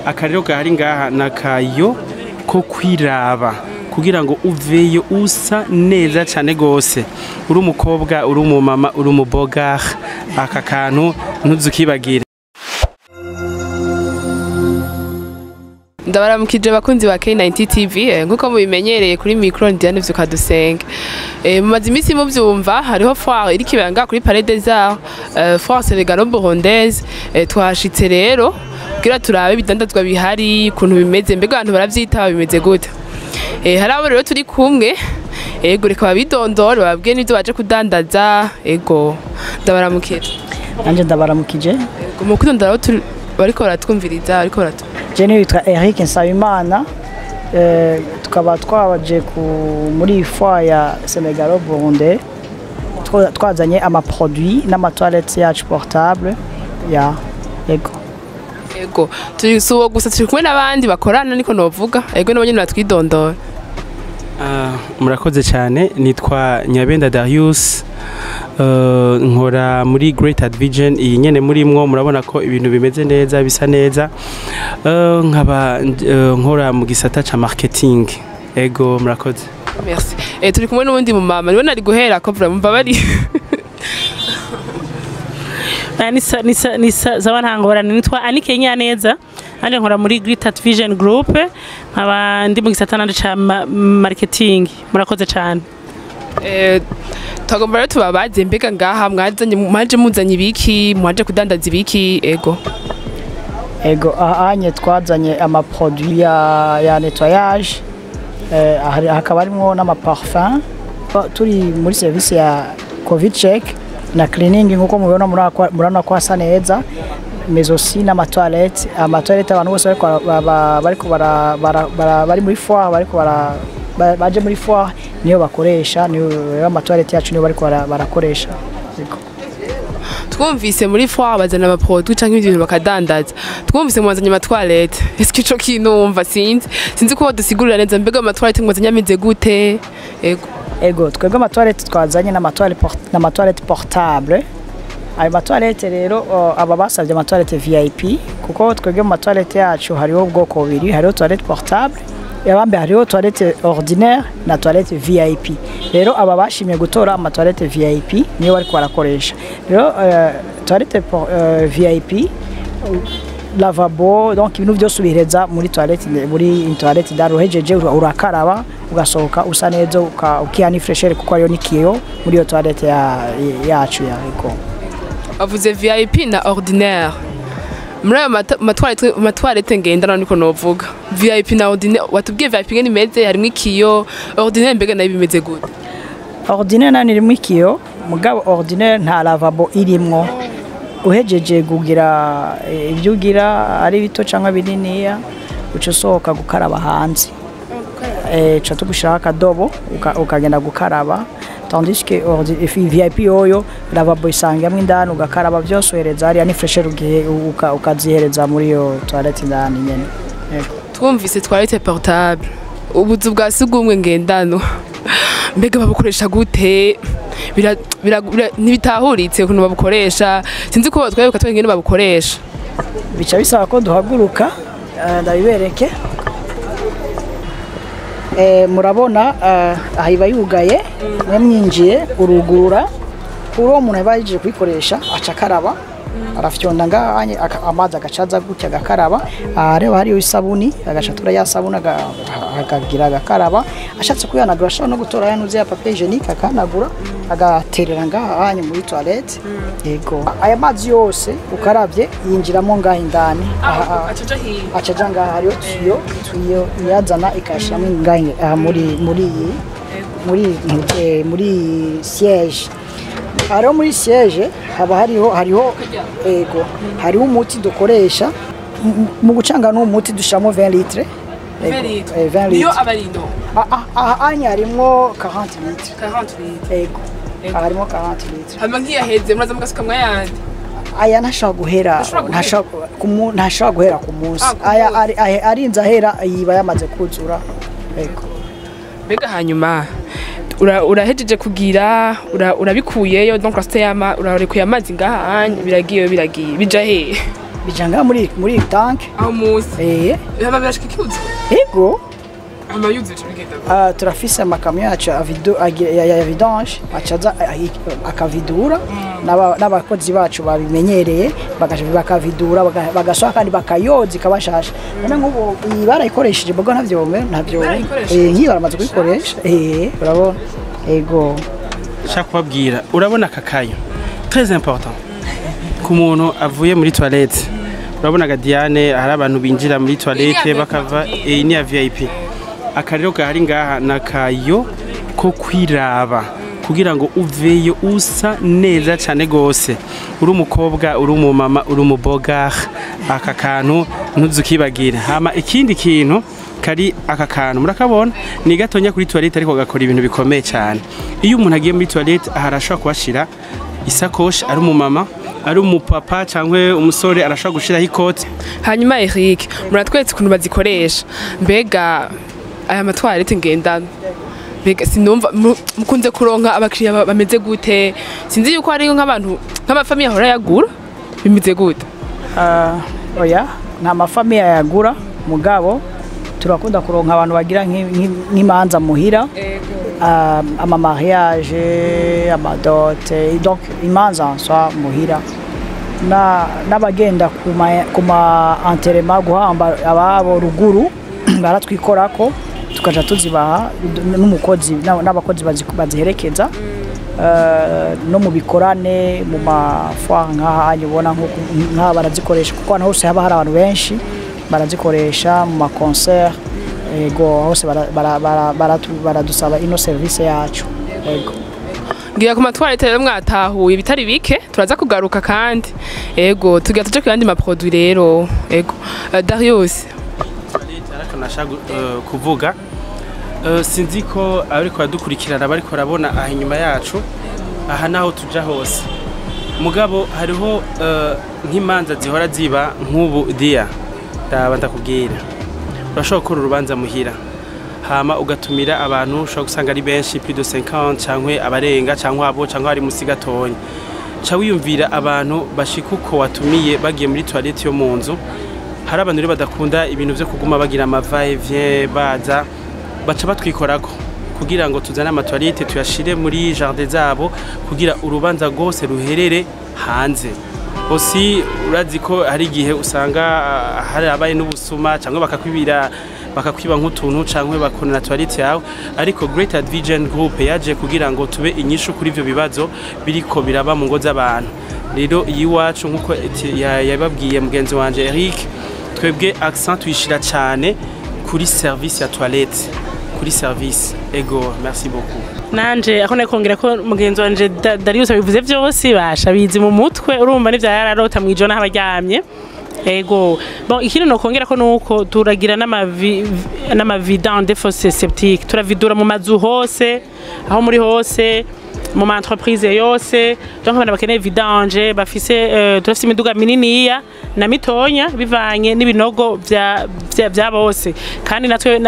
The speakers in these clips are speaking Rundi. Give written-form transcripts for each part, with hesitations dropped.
Akarero gahari ngaha nakayo ko kwiraba kugira ngo uveyo usa neza cyane gose, uri umukobwa, uri umumama, uri umubogar, aka kantu ntuzukibagire. Ndabaramukije bakunzi ba K90 TV, nkuko mubimenyereye kuri micro Diane Vyukadusenge. Mumaze iminsi muvyumva hariho foire iri kibanga kuri Palais des Arts, foire sénégalo-burundaise. Twahashitse rero kugira turabe ibidandazwa bihari ukuntu bimeze, mbega abantu baravyitaba bimeze gute. Hari abo rero turi kumwe, ego reka babidondore bababwiye n'ivyo baje kudandaza. Ego ndabaramukije. Nanje ndabaramukije. Ego mu kwidondora abo bariko baratwumviriza bariko baratu. Je nitwa Eric Nsabimana, tukaba twabaje muri foire ya Sénégalo-Burundais, twazanye ama produits n'ama toilettes yacu portable ya ego. Ego turi suwo gusa, turi kumwe n'abandi bakorana niko novuga. Ego nabo nyene batwidondora. Murakoze cyane, nitwa Nyabenda Darius, nkora muri Great Advision iyi nyene murimwo, murabona ko ibintu bimeze neza bisa neza, nkaba nkora mu gisata ca marketing. Ego murakoze. Merci. Turi kumwe n'uwundi mu mama niwe nari guhera ko vraiment bari Nisa zaba ntangorane. Nitwa Anike Nyaneza, anje nkora muri Great Vision Group, nkaba ndi mu gisata nanje ca marketing. Murakoze cyane. Tugomba rero tubabaze mbega ngaha mwazanye mwaje muzanye ibiki, mwaje kudandaza ibiki? Ego ego ahanye twazanye ama produits ya nettoyage, hakaba harimo n'ama parfum. Turi muri service ya Covid check na cleaning nkuko mubibona, murabona ko hasa neza, mais aussi n'ama toilette. Ama toilette abantu bose bariko bari muri foire, bariko baje muri foire niyo bakoresha, niyo ama toilette yacu niyo bariko barakoresha. Twumvise muri foire bazana ama produits canke ibintu bakadandaza, twumvise mwazanye ama toilette, est-ce que ico kintu wumva sinzi ko badusigurira neza, mbega ama toilette mwazanye ameze gute? Ego ego twebwe ama toilette twazanye n'ama toilette portable. Ayo ma toilette rero aba basavye ama toilette VIP, kuko twebwe mu ma toilette yacu hariho ubwoko bubiri, hariho toilette portable yabambe, hariho toilette ordinaire na toilette VIP. Rero aba bashimye gutora ama toilette VIP niyo bariko barakoresha. Rero toilette VIP, lavabo, donc ibintu byose ubihereza muri toilette, muri toilette daruhejeje urakaraba ugasohoka usa neza, ukiha ni fresher kuko ariyo nikiyo muri iyo toilette yacu ya ego. Avuze VIP na ordinaire. Muri ayo matwarete ngendana niko novuga VIP na ordinaire, watubwiye VIP ngene imeze harimo ikiyo, ordinaire mbega nayo bimeze gute? Ordinaire nani irimo ikiyo, mugabo ordinaire nta lavabo irimwo. Uhejeje kugira ibyo ugira ari bito cyangwa bininiya, uca usohoka gukaraba hanze, uca tugushiraho akadobo ukagenda gukaraba, tandis que VIP yoyo lavabo isangamwo indani ugakaraba byose uhereza hariya ni fresher ukazihereza muri iyo toilette indani nyene. Twumvise toilette portable, ubuzu bwa sugumwe ngendano, mbega babukoresha gute? Ntibitahuritse ukuntu babukoresha, sinzi ko batwereka twengene babukoresha. Bica bisaba ko duhaguruka ndabibereke. Murabona aha iba yugaye, mwe mwinjiye urugurura, kuri uwo muntu aba yaje kuyikoresha aca akaraba, arafyonda ngaha amazi agacaza gutya agakaraba, areba hariyo isabuni agacatura ya sabuni akagira agakaraba, ashatse kuyanagura ashobora no gutora yanuze ya papier hygiénique akanagura agaterera ngaha hanye muri toilette. Yego aya mazi yose ukaravye yinjiramo ngaha indani, acaja ngaha hariyo tuyo yazana ikashiramo ngaha muri muri muri muri siège. Hariho muri siège haba hariho ego hariho umuti dukoresha mu gucanga n'uwo muti dushiramo 20 litres. 20 litres. Niyo abarindo. Anya harimo 40 litres. 40 litres. Ego. Harimo 40 litres. Hama nkiyaheze muraza mugasuka mwayandi. Aya ntashobora guhera, ntashobora guhera ku munsi. Aya arinze ahera yiba yamaze kuzura. Ego. Mbega hanyuma urahejeje kugira urabikuyeyo, donc urasite yama urarekuye amazi ngaha biragiye bija he? Bija ngaha muri iyi tank. Aho munsi? Hama birashika ikibuzo? Ego. Hama yuzuye ico bigenda? Ah, turafise amakamyo yacu ya vidange, acaza akavidura n'abakozi bacu babimenyereye, bagaca bakavidura, bagasohoka kandi bakayoza ikabashasha. None nk'ubu iyi barayikoresheje mboga ntavyo. Barayikoresheje? Nk'iyi baramaze kuyikoresha, urabona, ego. Nshaka kubabwira, urabona aka kayo, très important ku muntu avuye muri toilette. Urabona ga Diane, hari abantu binjira muri toilette Iyi ni ya bakava VIP. Ni ya VIP. Akarero gahari ngaha na kayo ko kwiraba kugira ngo uveyo usa neza cyane gose, uri umukobwa, uri umumama, uri umubogar, aka kantu ntuzukibagire. Hama ikindi kintu kari aka kantu murakabona ni gatonya kuri toilette, ariko gakora ibintu bikomeye cyane. Iyo umuntu agiye muri toilette aha, arashobora kuhashira isakoshi, ari umumama, ari umupapa cyangwa umusore, arashobora gushiraho ikoti. Hanyuma Eric, muratweretse ukuntu bazikoresha. Mbega aya ma toilettes ngendana, mbega sinumva mukunze kuronka abakiriya bameze gute? Sinzi yuko hariyo nk'abantu nk'ama familles ahora yagura, bimeze gute? Ah, oya, nta ma familles yagura, mugabo turakunda kuronka abantu bagira nk'imanza muhira, ama mariage, ama dot, donc imanza en soi muhira, na n'abagenda ku ma enterrement, guhamba ababo ruguru, baratwikorako tukaja tuzibaha n'umukozi n'abakozi baziherekeza. No mu bikorane, mu ma foires nk'aha ubona nk'aha barazikoresha, kuko ahantu hose haba hari abantu benshi barazikoresha, mu ma concert, ego, hose baradusaba ino service yacu, ego. Ngira ku ma toilettes rero mwatahuye ibitari bike, turaza kugaruka kandi. Ego, tugira tuje ku yandi ma produits rero. Ego. Darius. Ariko nashaka kuvuga, sinzi ko ariko baradukurikirana, bariko barabona aha inyuma yacu, aha naho tuja hose. Mugabo hariho nk'imanza zihora ziba nk'ubu dia ndaba ndakubwira, urashobora gukora urubanza muhira, hama ugatumira abantu, ushobora gusanga ari benshi, plus de 50 canke abarenga, canke abo canke ari musi gatonya. Ca wiyumvira abantu bashika uko watumiye bagiye muri toilette yo mu nzu. Hari abantu rero badakunda ibintu vyo kuguma bagira ama va-et-vient baza, baca batwikorako kugira ngo tuzane ama toilettes tuyashire muri jardin zabo, kugira urubanza rwose ruherere hanze. Osi urazi ko hari igihe usanga hari abaye n'ubusuma, cyangwa bakakwibira, bakakwiba nk'utuntu, cyangwa bakonona toilette yawe. Ariko Great Vision Group yaje kugira ngo tube inyishu kuri ivyo bibazo biriko biraba mu ngo z'abantu. Rero iyi wacu, nkuko yababwiye mugenzi wanje Eric, twebwe accent tuyishira cyane kuri service ya toilette, kuri service. Ego, merci beaucoup. Nanje aho nakongera ko mugenzi wanje Darius abivuze byose, basha bizi mu mutwe, urumva n'ivya yararota mwijoro naho abaryamye. Ego, bon, ikindi nokongera ko nuko turagira n'ama vidange des fosses septiques, turavidura mu mazu hose, aho muri hose, mu ma entreprise yose. Donc abantu bakeneye vidange bafise, turafise imiduga mininiya na mitonya bivanye n'ibinogo vya bose. Kandi natwe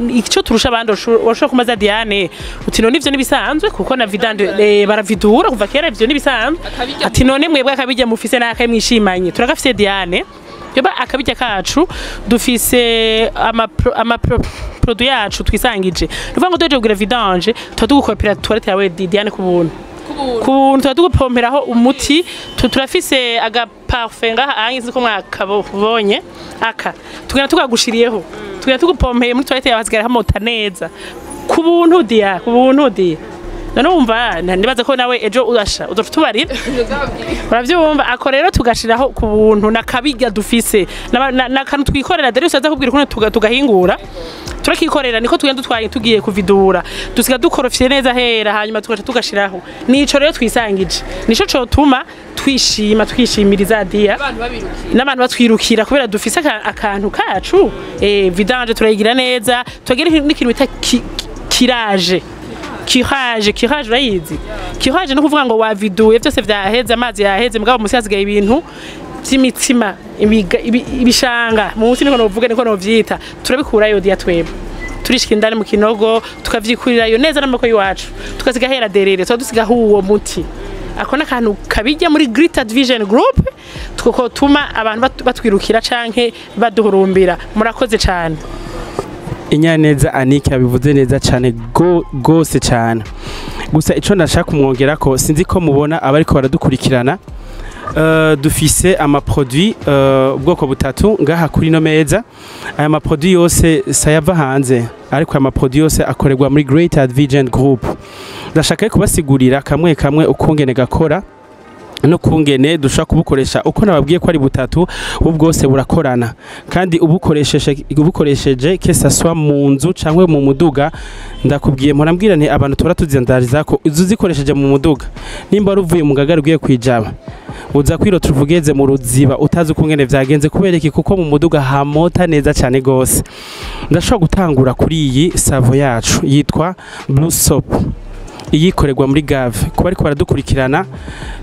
ico turusha abandi, urashobora kumaza Diane uti: "None ivyo nibisanzwe?" Kuko na vidange baravidura kuva kera, ivyo nibisanzwe. Akabirya. Ati: "None mwebwe akabirya mufise n'akaye mwishimanye?" Turagafise Diane, yoba akabirya kacu dufise, ama produit yacu twisangije. Nuvuga ngo duhejeje kugira vidange, tuba tugukopera toilette yawe Diane ku buntu, ku buntu. Tuba tugupomperaho umuti. Turafise aga parfum ngaha ahange, sinzi ko mwakabonye aka, tugenda tukagushiriyeho, tugenda tugupompeye muri toilette yawe, hasigara hamota neza, ku buntu dia, ku buntu dia. None wumva nibaza ko nawe ejo urasha uzoca utubarira, uravyumva. Ako rero tugashiraho ku buntu nakabirya dufise nakantu twikorera. Darius aza kubwira ukuntu tugahingura, turakikorera, niko tugenda dutwaye tugiye kuvidura, dusiga dukorofye neza hera, hanyuma tugaca tugashiraho. Nico rero twisangije, nico cotuma twishima, twishimiriza dia Abantu babirukiye. N'abantu batwirukira kubera dufise akantu kacu. Vidange turayigira neza, tugira n'ikintu bita curage. Curage urayizi? Curage no kuvuga ngo waviduye byose vyaheze, amazi yaheze, mugabo musi hasigaye ibintu vy'imitsima, ibishanga munsi, niko novuga, niko novyita. Turabikurayo dia, twebwe turishika indani mu kinogo tukavyikurirayo neza n'amaboko y'iwacu, tukasiga hera derere, tuba dusigaho uwo muti. Ako n'akantu kabijya muri Great Vision Group. Twotuma abantu batwirukira canke baduhurumbira. Murakoze cyane. Inyaneza Anike yabivuze neza cyane gose cyane. Gusa ico ndashaka kumwongera ko sinzi ko mubona abariko baradukurikirana, dufise ama produit ubwoko butatu ngaha kuri no meza. Aya ma produit yose sayava hanze, ariko aya ma produit yose akorerwa muri Great Advision Group. Ndashaka kubasigurira kamwe kamwe ukungene gakora no kungene dushobora kubukoresha. Uko nababwiye ko ari butatu, ubu bwose burakorana, kandi ubukoresheje que ça soit mu nzu cyangwa mu muduga. Ndakubwiye mpora mbwira nti abantu tora tuzindariza ko izo zikoresheje mu muduga, nimba ruvuye mu gagari ugiye kwijaba, uza kwirota uvugeze mu ruziba utazi ukungene vyagenze. Kubera iki? Kuko mu muduga hamota neza cyane gose. Ndashobora gutangura kuri iyi savon yacu yitwa Blue Soap, iyikorerwa muri Gave. Kuba ariko baradukurikirana,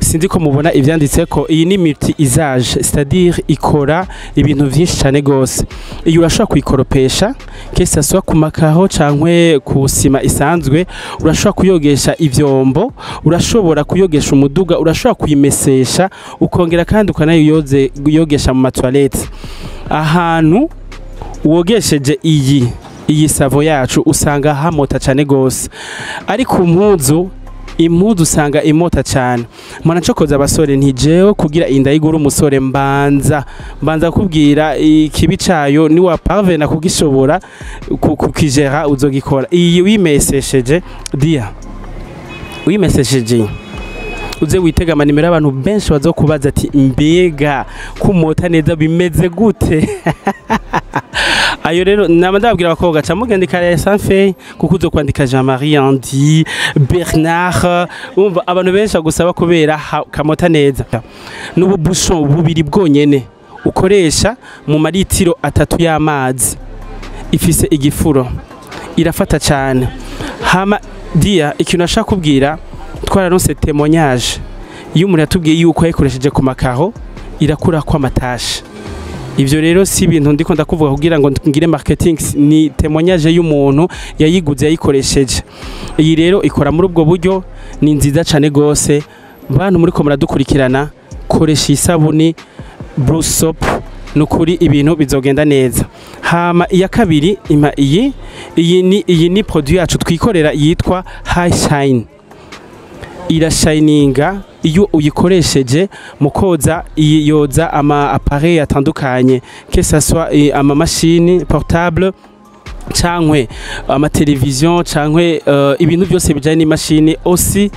sinzi ko mubona ivyanditse ko iyi ni multi usage, c'est-à-dire ikora ibintu vyinshi cyane gose. Iyi urashobora kuyikoropesha, que ça soit ku makaho cankwe ku sima isanzwe, urashobora kuyogesha ivyombo, urashobora kuyogesha umuduga, urashobora kuyimesesha, ukongera kandi ukanayoze yogesha mu ma toilette. Ahantu wogesheje iyi savon yacu usanga hamota cyane gose, ariko impuzu usanga imota cyane. Mpora ncokoza abasore nti jewe kugira inda y'igura umusore mbanza kubwira ikibi cayo, ni wa parvena kugishobora kukijera uzogikora. Iyi wimesesheje dia wimesesheje, uze witega amanimero abantu benshi bazokubaza ati mbega kumota neza bimeze gute? Ayo rero nama ndababwira abakobwa, ca mugenda ikara Sanfe, kuko uzo kwandika Jean-Marie, Andy, Bernard, umva abantu benshi agusaba kubera kamota neza. N'ubu bouchon bubiri bwonyene ukoresha mu maritiro 3 y'amazi, ifise igifuro, irafata cyane. Hama dia ikintu ashaka kubwira, twararonse témoignage iyo umuntu yatubwiye yuko yayikoresheje ku makaho irakura kwa matashe. Ivyo rero si ibintu ndiko ndakuvuga kugira ngo ngire marketing, ni témoignage y'umuntu yayiguze yayikoresheje. Iyi rero ikora muri ubwo buryo, ni nziza cyane gose. Bantu muri ko muradukurikirana, koresha isabuni Blue Soap, nukuri ibintu bizogenda neza. Hama iya kabiri ima iyi ni produit yacu twikorera yitwa High Shine. Irashininga iyo uyikoresheje mu koza, yoza ama appareil atandukanye, que ça soit ama machine portable cankwe ama television cankwe ibintu byose bijanye n'imashini. Aussi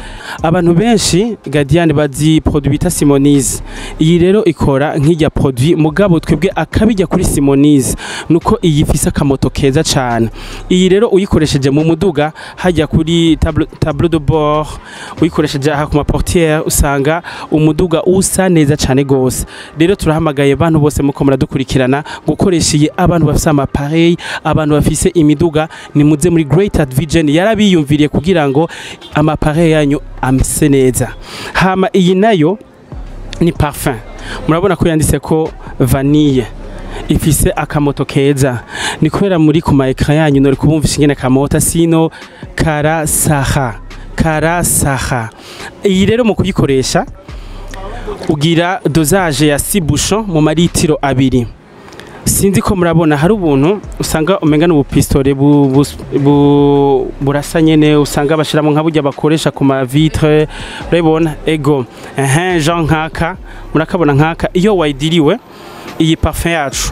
abantu benshi Gadiane bazi produit bita Simonise. Iyi rero ikora nk'ijya produit, mugabo twebwe akabijya kuri Simonise nuko iyi ifise akamoto keza cane. Iyi rero uyikoresheje mu muduga, hajya kuri tableau de bord, uyikoresheje aha ku ma portière, usanga umuduga usa neza cane gose. Rero turahamagaye abantu bose muko muradukurikirana gukoresha iyi. Abantu bafise ama appareil, abantu bafise imiduga, nimuze muri Great Vision, yarabiyumviriye kugira ngo ama appareil yanyu amse neza. Hama iyi nayo ni parfum, murabona ko yanditse ko vanille, ifise akamoto keza. Ni kubera muri ku ma écran yanyu nori kubumvisha ingene kamota, sino karasaha karasaha. Iyi rero mu kuyikoresha ugira dosage ya 6 bouchons mu maritiro 2. Sinzi ko murabona hari ubuntu usanga umenga n'ubu pistolet burasa nyene, usanga bashiramo nka burya bakoresha ku ma vitre, urabibona? Ego, ehe, Jean nkaka murakabona nkaka. Iyo wayidiriwe iyi parfum yacu,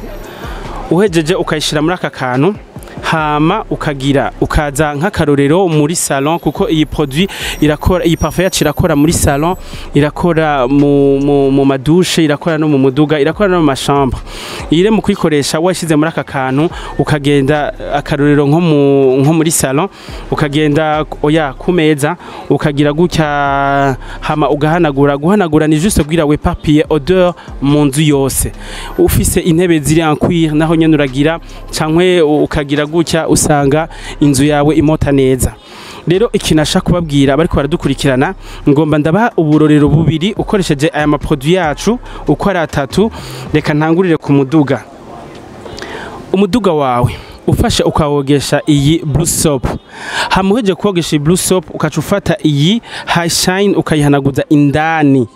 uhejeje ukayishira muri aka kantu, hama ukagira ukaza nk'akarorero muri salon, kuko iyi produit irakora, iyi parfum yacu irakora muri salon, irakora mu ma douche, irakora no mu muduga, irakora no mu ma chambre. Iyi rero mu kuyikoresha washyize muri aka kantu, ukagenda akarorero nko muri salon, ukagenda oya ku meza, ukagira gutya, hama ugahanagura. Guhanagura ni juste kugira w'éparpiller odeur mu nzu yose. Ufise intebe ziri en cuir naho nyene uragira cankwe ukagira gutya, usanga inzu yawe imota neza. Rero ikintu ashaka kubabwira bariko baradukurikirana, ngomba ndabaha uburorero bubiri ukoresheje aya ma produit yacu uko ari atatu. Reka ntangurire ku muduga. Umuduga wawe ufashe ukawogesha iyi Blue Soap, hamuheje kogesha iyi Blue Soap, ukaca ufata iyi High Shine ukayihanaguza indani.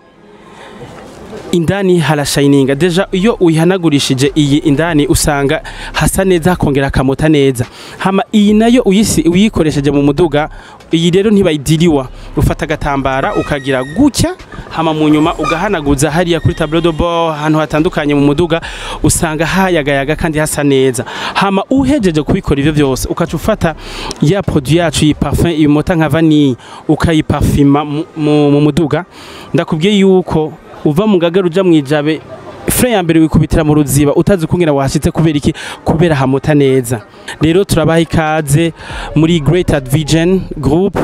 Indani harashininga. Déjà iyo uyihanagurishije iyi, indani usanga hasa neza, hakongera akamota neza. Hama iyi nayo uyikoresheje mu muduga, iyi rero ntibayidiriwa. Ufata agatambara ukagira gutya, hama mu nyuma ugahanaguza hariya kuri tableau de bord, ahantu hatandukanye mu muduga, usanga hayagayaga kandi hasa neza. Hama uhejeje kubikora ivyo byose, ukaca ufata ya produit yacu, iyi parfum imota nka vanille, ukayiparfuma mu muduga. Ndakubwiye yuko uva mu Ngagara uja mwijabe, frein ya mbere wikubitira mu ruziba utazi ukungena wahashitse. Kubera iki? Kubera hamota neza. Rero turabaha ikaze muri Great Vision Group.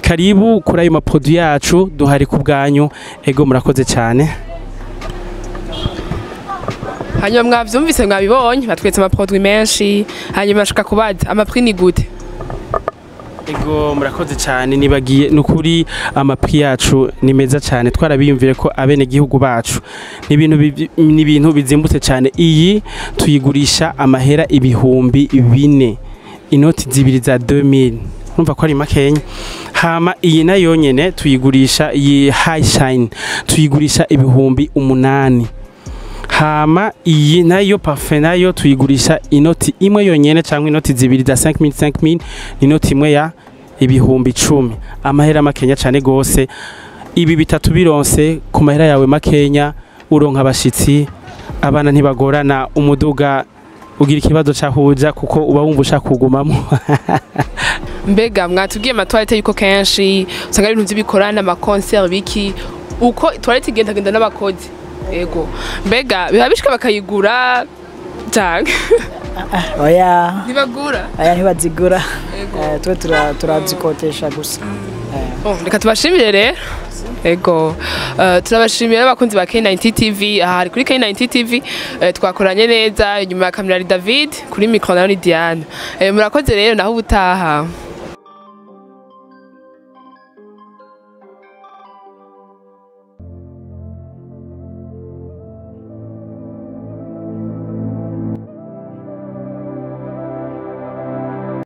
Karibu kuri ayo maproduit yacu, duhari ku bwanyu. Ego, murakoze cyane. Hanyuma mwavyumvise, mwabibonye, batweretse amaproduit menshi. Hanyuma bashaka kubaza, amaprix ni gute? Ego, murakoze cyane. Nibagiye, nukuri amaprix yacu ni meza cyane. Twarabiyumvire ko abene gihugu bacu ni ibintu bizimbutse cyane. Iyi tuyigurisha amahera 4000, inoti zibiri za 2000, urumva ko ari makenya. Hama iyi nayo nyene tuyigurisha, iyi high shine tuyigurisha 8000. Hama iyi nayo parfum nayo tuyigurisha inoti imwe yonyene cyangwa inoti zibiri za 5000 5000, inoti imwe ya 10,000, amahera makenya cyane gose. Ibi bitatu bironse ku mahera yawe makenya, uronka abashitsi, abana ntibagorana, umuduga ugira ikibazo cahuja kuko uba wumva ushaka kugumamo. Mbega mwatubwiye amatoilette yuko kenshi usanga ari ibintu by'ibikorana, amaconcert, biki, uko toilette igendagenda n'abakozi. Ego, mbega biba bishika bakayigura canke? Oya. Ntibagura? Aya, ntibazigura. Ego. Twe turazikotesha gusa. Bon, reka tubashimire rero. Ego, turabashimira abakunzi ba K90 TV. Aha hari kuri K90 TV, twakoranye neza. Inyuma ya kamera ari David, kuri micro nayo ni Diane. Murakoze rero, naho ubutaha.